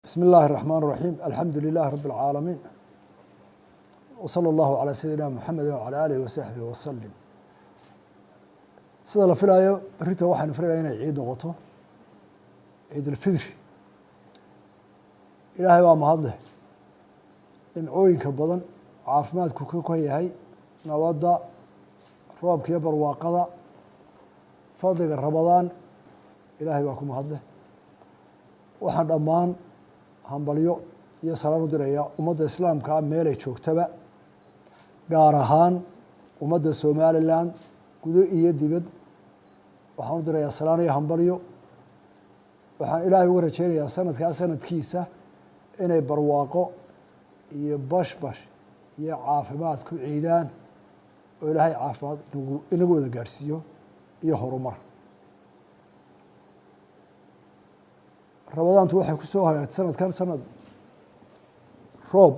بسم الله الرحمن الرحيم، الحمد لله رب العالمين، وصلى الله على سيدنا محمد وعلى آله وصaxbihi وsلم. Sida la filaayo, berrita waxaynu filaynaa inay ciid noqoto, ciid ulfidri. Ilaahay baa mahadleh nimcooyinka badan, caafimaadku ka yahay, nabadda, roobka iyo barwaaqada, fadliga Ramadaan. Ilaahay baa ku mahadleh. Waxaan dhammaan hambalyo iyo salaan u diraya ummadda islaamkaa meelay joogtaba, gaar ahaan ummadda Somaliland gudo iyo dibad. Waxaan u dirayaa salaan iyo hambalyo. Waxaan Ilaahay uga rajeynayaa sanadkaa sanadkiisa inay barwaaqo iyo bashbash iyo caafimaad ku ciidaan, oo Ilaahay caafimaad inagu wada gaadhsiiyo iyo horumar. Ramadaantu waxay ku soo hagaagtay sanadkan sanad roob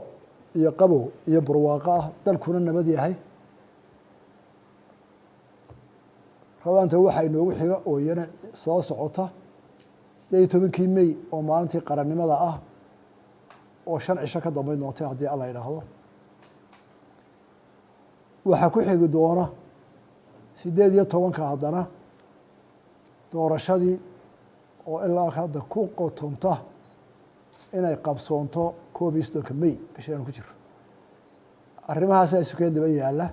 iyo qabow iyo barwaaqo ah, dalkuna nabad yahay. Ramadaanta waxaa inoogu xiga oo iyana soo socota 18-kii May, oo maalintii qarannimada ah, oo 5 cisho ka dambeyn doontay haddii Alla idhaahdo. Waxaa ku xigi doona 18-ka haddana doorashadii, oo ilaa hadda ku qotonta inay qabsoonto 31-ka May, bishii aanu ku jiro. Arrimahaasa isukeen daba yaalla.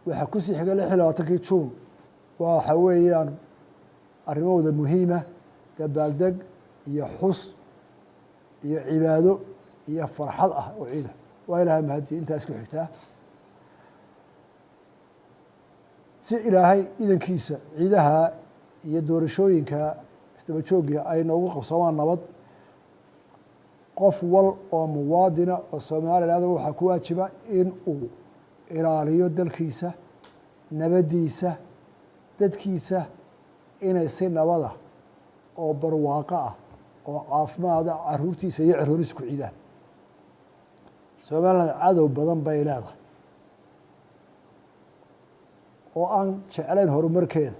Waxaa kusii xiga 26-kii Juun. Waxa weeyaan arrimahooda muhiima, dabaaldeg iyo xus iyo cibaado iyo farxad ah oo ciida. Waa Ilaahay mahadii intaa isku xigtaa. Si Ilaahay idankiisa ciidaha iyo doorashooyinka isdaba joogga ay noogu qabsoomaan nabad, qof wal oo muwaadina oo Somaliland waxaa ku waajiba in uu ilaaliyo dalkiisa, nabaddiisa, dadkiisa, inay si nabada oo barwaaqo ah oo caafimaada caruurtiisa iyo carooriisa ku ciidaan. Somaliland cadow badan bay leedahay oo aan jeclayn horumarkeeda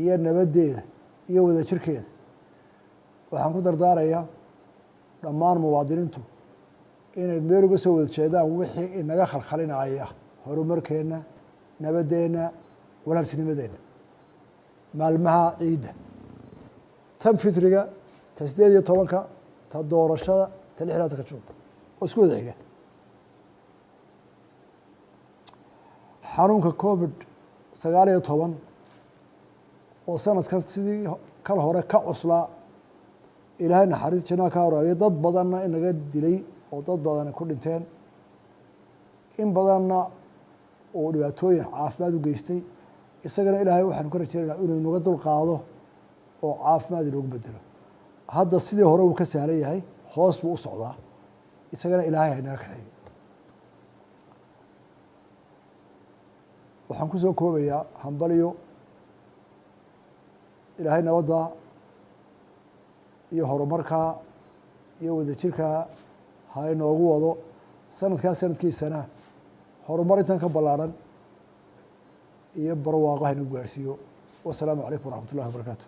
iyo nabaddeeda iyo wadajirkeeda. Waxaan ku dardaarayaa dhammaan muwaadiniintu inay meel uga soo wada jeedaan wixii inaga khalkhalinaya horumarkeenna, nabadeenna, walaaltinimadeenna maalmaha ciidda, tan fitriga, ta 18-ka, ta doorashada, ta 26-ka Juun oo isku wada xiga. Xanuunka COVID-19 oo sanadkan sidii kal hore ka cuslaa, Ilaahay naxariis janaa ka horaabiya, dad badanna inaga dilay oo dad badana ku dhinteen, in badanna uu dhibaatooyin caafimaad u geystay, isagana Ilaahay waxaanu ka rajeynayna inuu inaga dul qaado oo caafimaad inoogu bedelo. Hadda sidii hore uu ka sahlan yahay, hoos buu u socdaa. Isagana Ilaahay haynaga kaxeeyo. Waxaan kusoo koobayaa hambalyo. Ilaahay nabadda iyo horumarka iyo wadajirka ha inoogu wado. Sanadkaa sanadkiisana horumar intan ka ballaaran iyo barwaaqo haynagu gaarsiiyo. Wasalaamu calaykum waraxmat ullahi wabarakaatu.